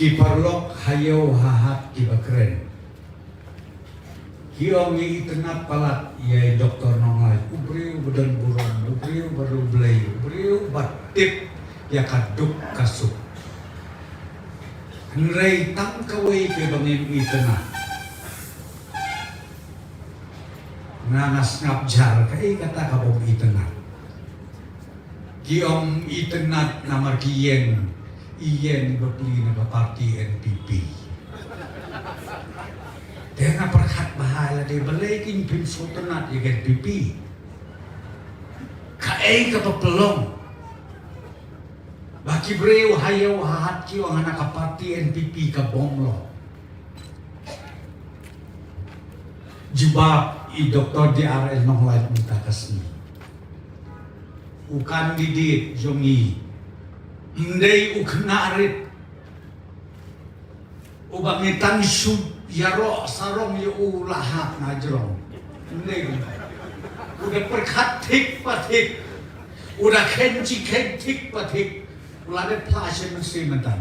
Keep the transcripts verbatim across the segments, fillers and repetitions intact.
Ki paralok ha ïew ha hat kiba kren. Ki ong ngi itynnad palat ïa i Doktor Nonglait, u briew ba don burom, u briew ba riewblei, u briew ba tip ïa ka duk ka suk. Hynrei tang kawei kaba ngim itynnad. Nga nga sngap jar kaei kata ka bym itynnad. Ki ong itynnad namar ki ïeng, i ïeng bapli na ka parti N P P. Te nga pyrkhat bha ïa lade, balei kin pynshong tynnad ïa ka N P P? Kaei kaba pynlong ba ki briew ha ïew ha hat ki ong hana ka parti N P P ka bym long? Jubab i Doktor D R L Nonglait mynta ka sngi. U candidate jong ngi, ym dei u khynnah rit uba ngi tang shu ïaroh sarong ïa u la hap na jrong. Ym dei u. U da pyrkhat thik pa thik, u da khein shi khein thik pa thik. U la dep phla shen mynsiem mynta.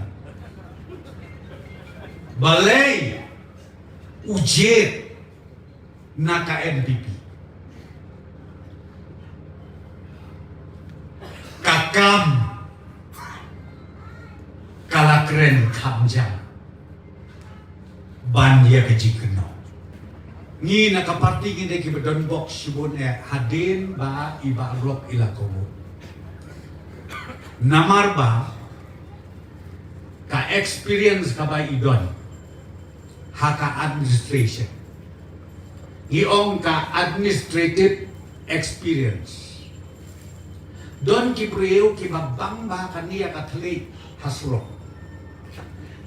Balei u jied na ka N P P? Ka kam ka la kren kham jam ban ïa ka jingkynnoh. Ngi na ka parti ngi dei kiba don bok shibun eh hadien ba i Bah Rok i la kobo. Namar ba ka experience kaba i don ha ka administration, ngi ong ka administrative experience. Don ki briew kiba bang ba kane ïa ka thylliej ha surok.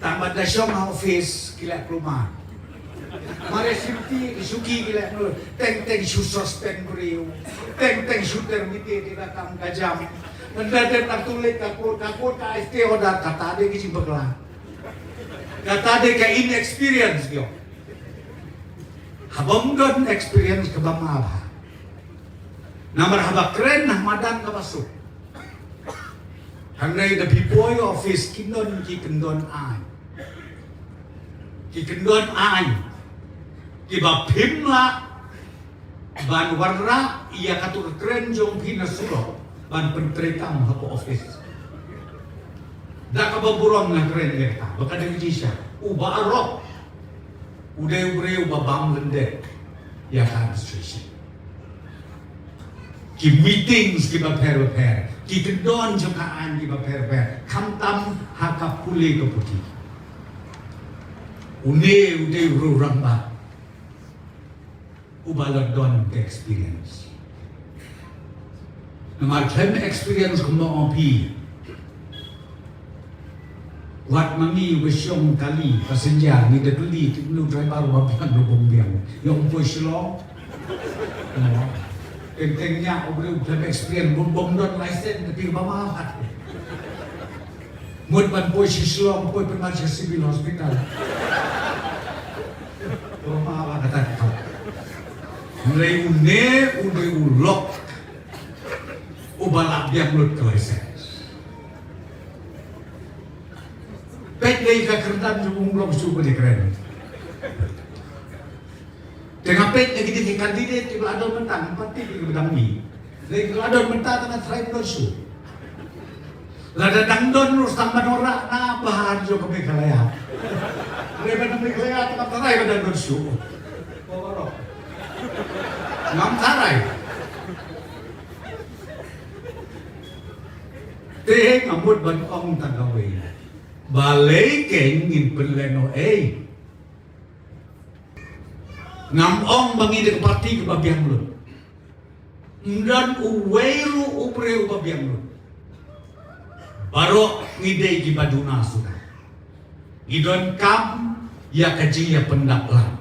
Tang ba da shong ha office ki leh kulmar. Mar ïa shuki, shuki ki leh nul. Teng teng shu suspend briew. Teng teng shu terminate ïa ka kam ka jam. Ynda dep ka thylliej ka court, ka court ka ai stay order, kata dei ki jingbakla. Kata dei ka inexperience ki ong. Haba ym don experience kaba ma bha. Namar haba kren na madan kaba suk. Hangne da phi poi office ki don ki kyndon aiñ. Ki kyndon aiñ kiba phim lah ban wanrah ïa katu ka kren jong phi na surok ban pyntreikam ha ka office. Da kaba burom nga kren ïa kata ba ka dei jingshisha. U Bah Rok u dei u briew uba bam lyndet ïa ka administration. Ki meetings kiba pher ba pher, ki kyndon jong ka aiñ kiba pher ba pher, khamtam ha ka pule ka puthi. Une u dei u rangbah uba la don ka experience. Namar khlem experience kumba ong phi, wat ma ngi ba shong kali passenger ngi da kylli te mano driver ba biang, ba bym biang. Ïa ong poi Shillong. Teng teng ñiah u briew khlem experience, bym, bym don license, te phi ba ma pat. Mut ban poi sha Shillong, poi pynban sha Civil Hospital. Ba ma ba kata ka. Hynrei une, une u lok uba la biang lut ka license. Peit dei ka kyrdan jong u, um lok shuh ba dei kren. Te nga peit na kine ki candidate kiba la don mynta, ngam pat tip ïa kiba dang mih. Dei kiba la don mynta tang nga tharai ba don shuh. Lada dang don ruh sa tang ban wanrah na bha jong ka Meghalaya. Hynrei ba na Meghalaya tang nga tharai ba dang don shuh. Ngam tharai. Te nga mut ban ong tang kawei. Balei kein ngin pynlehnohei? Ngam ong ba ngi dei ka parti kaba biang lut. Ym don uwei ruh u briew uba biang lut. Baroh ngi dei kiba duna suda. Ngi donkam ïa ka jingïapyndap lang.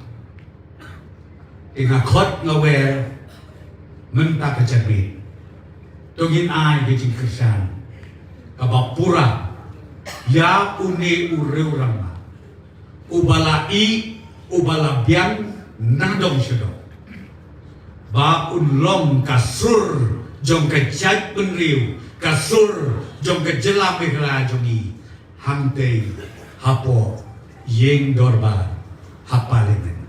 Te nga khot nga wer mynta ka janmiet, to ngin ai ka jingkyrshan kaba pura ïa une u riewrangbah uba la ïeh, uba la biang nadong shadong, ba un long ka sur jong ka jaitbynriew, ka sur jong ka jylla Meghalaya jong ngi, hangtei hapoh ïing dorbar ha Parliament.